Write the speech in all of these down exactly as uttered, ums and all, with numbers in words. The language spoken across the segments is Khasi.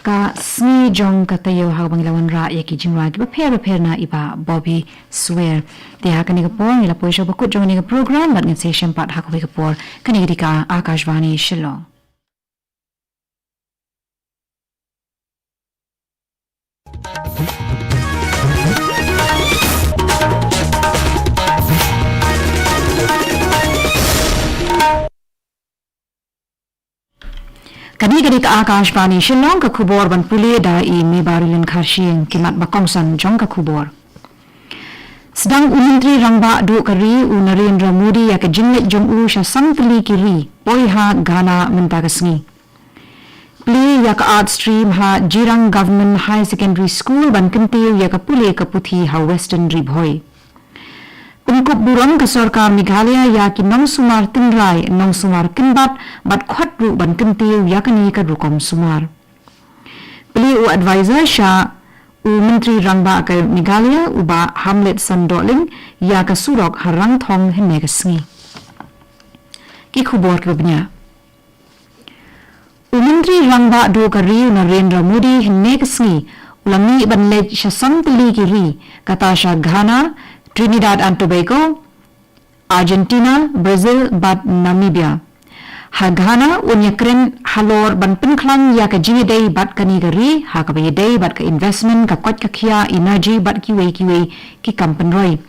Ka sngi jong ka taïew ha kaba ngi la wanrah ïa ki jingrwai kiba pher bapher na i Bah Bobby Swer. Te ha kane ka por ngi la poi sha ba kut jong kane ka program bad ngin sa ïashem pat ha kawei ka por. Kane ka dei ka Akashvani Shillong. Kane ka dei ka Akashvani Shillong, ka khubor ban pule da i Mebarilyn Kharshiing. Ki mat ba kongsan jong ka khubor. Sdang u Myntri Rangbah duh ka ri u Narendra Modi ïa ka jingleit jong u sha san tylli ki ri poi ha Ghana mynta ka sngi. Plie ïa ka Art Stream ha Jirang Government Higher Secondary School ban kyntiew ïa ka pule ka puthi ha Western Ri Bhoi. Pynkup burom ka sorkar Meghalaya ïa ki nongsumar tynrai, nongsumar kynbat, bad khot ruh ban kyntiew ïa kane ka rukom sumar. Plie u advisor sha u Myntri Rangbah ka Meghalaya u Bah Hamletson Dohling ïa ka surok ha Rangthong hynne ka sngi. Ki khubor kiba bniah. U Myntri Rangbah duh ka ri u Narendra Modi hynne ka sngi u la mih ban leit sha san tylli ki ri, kata sha Ghana, Trinidad and Tobago, Argentina, Brazil bad Namibia. Ha Ghana un ïakren halor ban pynkhlaiñ ïa ka jingïadei bad kane ka ri ha kaba ïadei bad ka investment, ka koit ka khiah, energy bad kiwei kiwei ki kam pynroi.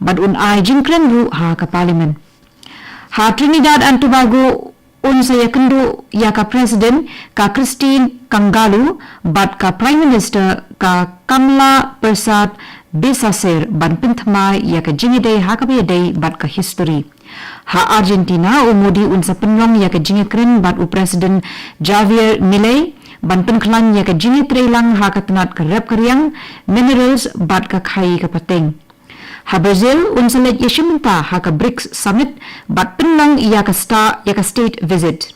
Bad un ai jingkren ruh ha ka Parliament. Ha Trinidad and Tobago un sa ïakynduh ïa ka President ka Christine Kangalu bad ka Prime Minister ka Kamla Persad Besacer ban pynthymmai ïa ka jingïadei ha kaba ïadei bad ka history. Ha Argentina u Modi un sa pynlong ïa ka jingïakren bad u President Javier Milei ban pynkhlaiñ ïa ka jingïatreilang ha ka tnat ka rep ka riang, minerals bad ka khaii ka pateng. Ha Brazil un sa leit ïashim bynta ha ka BRICS Summit bad pynlong ïa ka sta ïa ka state visit.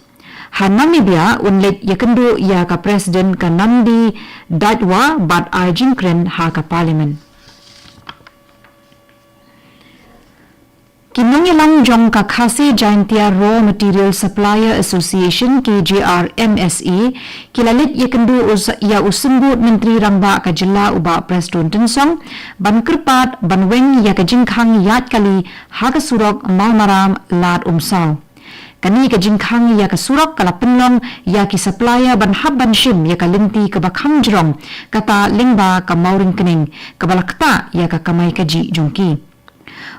Ha Namibia un leit ïakynduh ïa ka President ka Nandi Daitwa bad ai jingkren ha ka Parliament. Ki nongïalam jong ka Khasi Jaintia Raw Material Supplier Association, K J R M S A, ki la leit ïakynduh u s-, ïa u Symbud Myntri Rangbah ka Jylla u Bah Prestone Tynsong ban kyrpad ban weng ïa ka jingkhang ïaid kali ha ka surok Mawmaram Lad Umsaw. Kane ka jingkhang ïa ka surok ka la pynlong ïa ki supplier ban hap ban shim ïa ka lynti kaba kham jrong, kata lyngba ka Mawryngkneng, kaba la ktah ïa ka kamai kajih jong ki.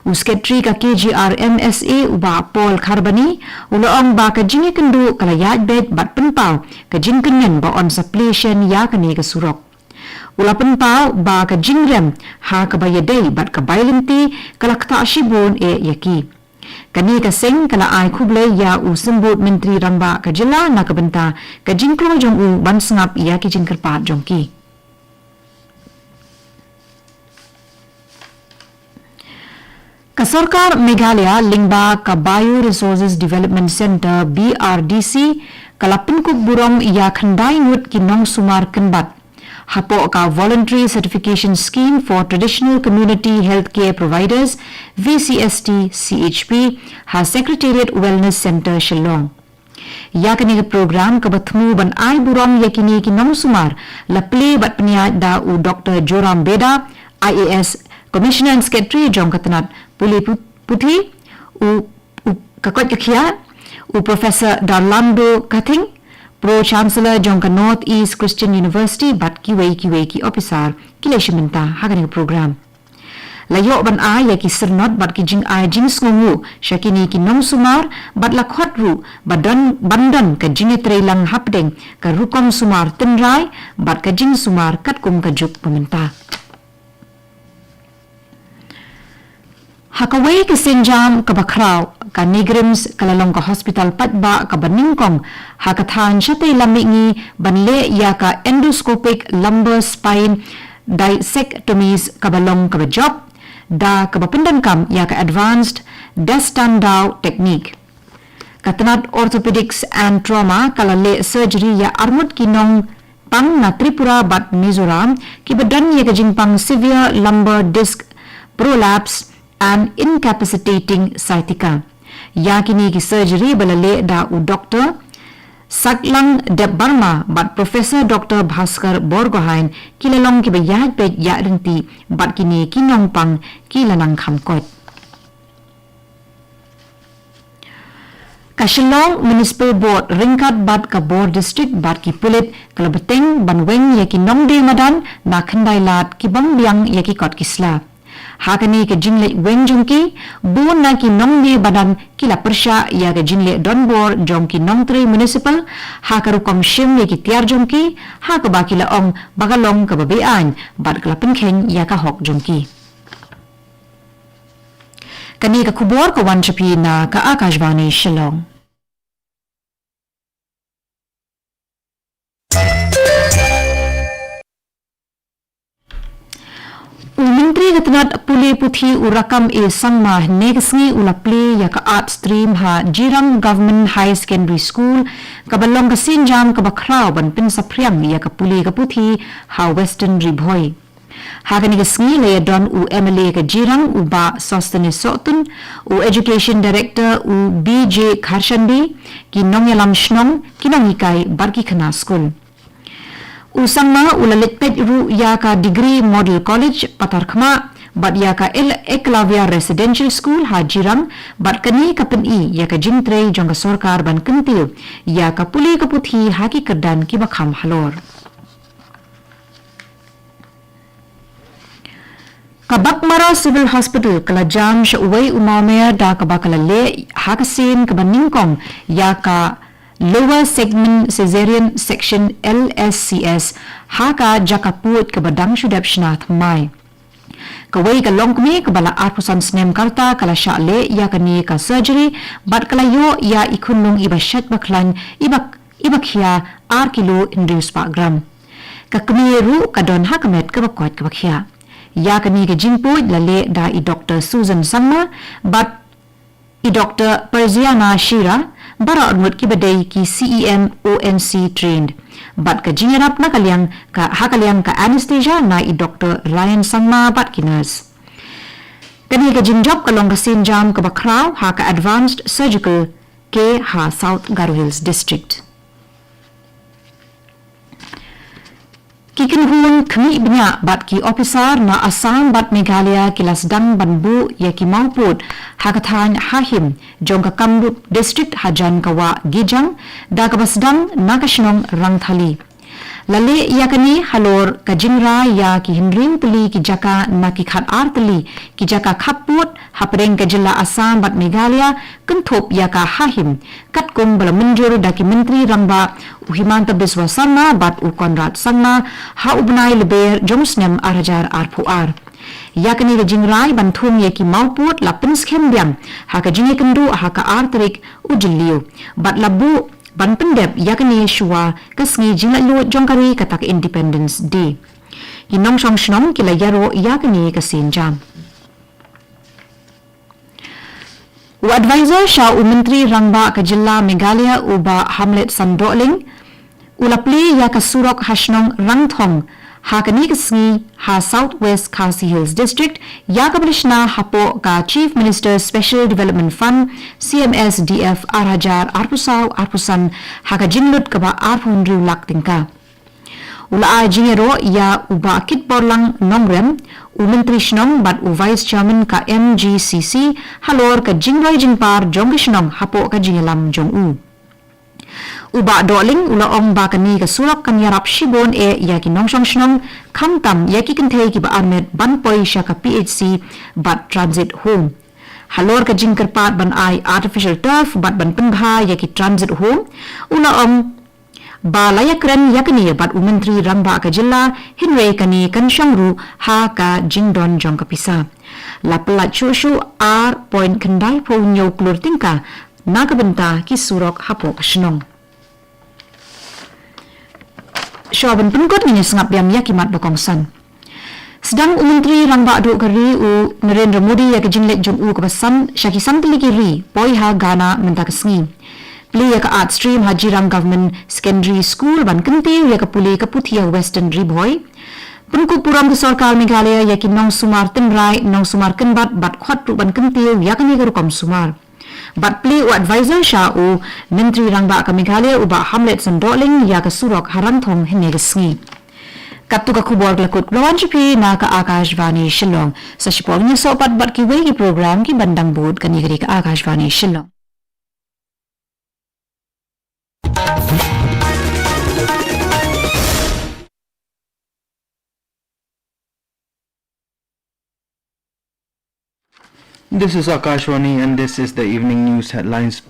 U Secretary ka K J R M S A u Bah Paul Kharbani u la ong ba ka jingïakynduh ka la ïaid beit bad pynpaw ka jingkyrmen ba yn sa plie shen ïa kane ka surok. U la pynpaw ba ka jingrem ha kaba ïadei bad ka bai lynti ka la ktah shibun eh ïa ki. Kane ka seng ka la ai khublei ïa u Symbud Myntri Rangbah ka Jylla na ka bynta ka jingkloi jong u ban sngap ïa ki jingkyrpad jong ki. Ka sorkar Meghalaya lyngba ka Bioresources Development Centre, B R D C, ka la pynkup burom ïa khyndai ngut ki nongsumar kynbat hapoh ka Voluntary Certification Scheme for Traditional Community Healthcare Providers, V C S T C H P, ha Secretariat Wellness Centre, Shillong. Ïa kane ka program kaba thmu ban ai burom ïa kine ki nongsumar la plie bad pynïaid da u Doctor Joram Beda, I A S, Commissioner and Secretary jong ka tnat pule pu-, puthi, u, u ka koit ka khiah, u Professor Darlando Kathing, Pro Chancellor jong ka North East Christian University bad kiwei kiwei ki ophisar ki la shim bynta ha kane ka program. La ïoh ban ai ïa ki syrnod bad ki jingai jingsngewnguh sha kine ki nongsumar bad la khot ruh ba don, ban don ka jingïatreilang hapdeng ka rukom sumar tynrai bad ka jingsumar katkum ka juk ba mynta. Ha kawei ka sienjam kaba khraw, ka NEIGRIHMS ka la long ka hospital paidbah kaba nyngkong ha ka thaiñ shatei lam mihngi ban leh ïa ka endoscopic lumbar spine discectomies kaba long kaba jop, da kaba pyndonkam ïa ka advanced Destandau technique. Ka tnat Orthopedics and Trauma ka la leh surgery ïa arngut ki nongpang na Tripura bad Mizoram kiba don ïa ka jingpang severe lumbar disc prolapse and incapacitating sciatica. Ïa kine ki surgery ba la leh da u Doctor Saklang Debbarma bad Professor Doctor Bhaskar Borgohain ki la long kiba ïaid beit ïaid ryntih bad kine ki nongpang ki la nang kham koit. Ka Shillong Municipal Board ryngkat bad ka bor district bad ki pulit ka la bteng ban weng ïa ki nongdie madan na Khyndailad ki bym biang ïa ki kot ki sla. Ha kane ka jingleit weng jong ki, bun na ki nongdie madan ki la pyrshah ïa ka jingleh donbor jong ki nongtrei municipal ha ka rukom shim ïa ki tiar jong ki, ha kaba ki la ong ba ka long kaba beaiñ bad ka la pynkheiñ ïa ka hok jong ki. Kane ka khubor ka wan sha phi na ka Akashvani Shillong. U Myntri ka tnat pule puthi u Rakkam A Sangma hynne ka sngi u la plie ïa ka Art Stream ha Jirang Government Higher Secondary School, kaba long ka sienjam kaba khraw ban pynsaphriang ïa ka pule ka puthi ha Western Ri Bhoi. Ha kane ka sngi la ïadon u M L A ka Jirang u Bah Sosthenes Sohtun, u Education Director u B J Kharshandi, ki nongïalam shnong, ki nonghikai bad ki khynnah skul. U Sangma u la leit peit ruh ïa ka Degree Model College Patharkhmah bad ïa ka El Eklavya Residential School ha Jirang, bad kane ka pyni ïa ka jingtrei jong ka sorkar ban kyntiew ïa ka pule ka puthi ha ki kyrdan kiba kham halor. Ka Baghmara Civil Hospital ka la jam sha uwei u mawmer da kaba ka la leh ha ka sien kaba nyngkong ïa ka Lower Segment Caesarean Section, L S C S, ha ka jaka pud kaba dang shu dep shna thymmai. Kawei ka longkmie kaba la arphew san snem ka rta ka la shah leh ïa kane ka surgery bad ka la ïoh ïa i khunlung iba shait ba khlaiñ iba, iba khia ar kilo hynriew spah gram. Ka kmie ruh ka don ha ka met kaba koit kaba khiah. Ïa kane ka jingpud la leh da i Doktor Susan Sangma bad i Doktor Persiana Shira, baroh arngut kiba dei ki C E M O N C trained. Bad ka jingïarap na ka liang ka, ha ka liang ka anesthesia na i Doktor Ryan Sangma bad ki nurse. Kane ka jingjop ka long ka sienjam kaba khraw ha ka Advanced Surgical Care ha South Garo Hills District. Ki kynhun khmih bniah bad ki ophisar na Assam bad Meghalaya ki la sdang ban buh ïa ki mawpud ha ka thaiñ Hahim jong ka Kamrup District hajan ka wah Gijang da kaba sdang na ka shnong Rangthali. La leh ïa kane halor ka jingrai ïa ki hynriew tylli ki jaka na ki khatar tylli ki jaka khappud hapdeng ka jylla Assam bad Meghalaya, kynthup ïa ka Hahim, katkum ba la mynjur da ki Myntri Rangbah u Himanta Biswa Sarma bad u Conrad Sangma ha u bnai Lber jong u snem ar hajar arphew ar. Ïa kane ka jingrai ban thung ïa ki mawpud la pynskhem biang ha ka jingïakynduh ha ka ar tarik u Jylliew bad la buh ban pyndep ïa kane shuwa ka sngi jinglaitluid jong ka ri kata ka Independence Day. Ki nongshong shnong ki la ïaroh ïa kane ka sienjam. U advisor sha u Myntri Rangbah ka jylla Meghalaya u Bah Hamlet Shandohling u la plie ïa ka surok ha shnong Rangthong ha kane ka sngi ha South West Khasi Hills District, ïa kaba la shna hapoh ka Chief Minister's Special Development Fund, C M S D F, ar hajar arphew saw arphew san, ha ka jinglut kaba arphew hynriew lak tyngka. U la ai jingïaroh ïa u Bah Kitborlang Nongrem, u Myntri Shnong bad u Vice Chairman ka M G C C, halor ka jingroi jingpar jong ka shnong hapoh ka jingïalam jong u. U Bah Dohling u la ong ba kane ka surok kan ïarap shibun eh ïa ki nongshong shnong, khamtam ïa ki kynthei kiba armet ban poi sha ka P H C bad Transit Home. Halor ka jingkyrpad ban ai artificial turf bad ban pynbha ïa ki Transit Home, u la ong ba la ïakren ïa kane bad u Myntri Rangbah ka jylla, hynrei kane kan shong ruh ha ka jingdon jong ka pisa. La pyllait shuh shuh ar point khyndai phew hynñiew klur tyngka na ka bynta ki surok hapoh ka shnong. Shuwa ban pynkut, ngin ïa sngap biang ïa ki mat ba kongsan. Sdang u Myntri Rangbah Duh ka ri u Narendra Modi ïa ka jingleit jong u kaba san sha ki san tylli ki ri poi ha Ghana mynta ka sngi. Plie ïa ka Art Stream ha Jirang Government Secondary School ban kyntiew ïa ka pule ka puthi ha Western Ri Bhoi. Pynkup burom ka sorkar Meghalaya ïa ki nongsumar tynrai, nongsumar kynbat bad khot ruh ban kyntiew ïa kane ka rukom sumar. Bad plie u advisor sha u Myntri Rangbah ka Meghalaya u Bah Hamletson Dohling ïa ka surok ha Rangthong hynne ka sngi. Katto ka khubor ka la kut, la wan sha phi na ka Akashvani Shillong. Sa shipor ngin ïasoh pat bad kiwei ki program kiban dang bud kane ka dei ka Akashvani Shillong. This is Akashvani and this is the evening news headlines.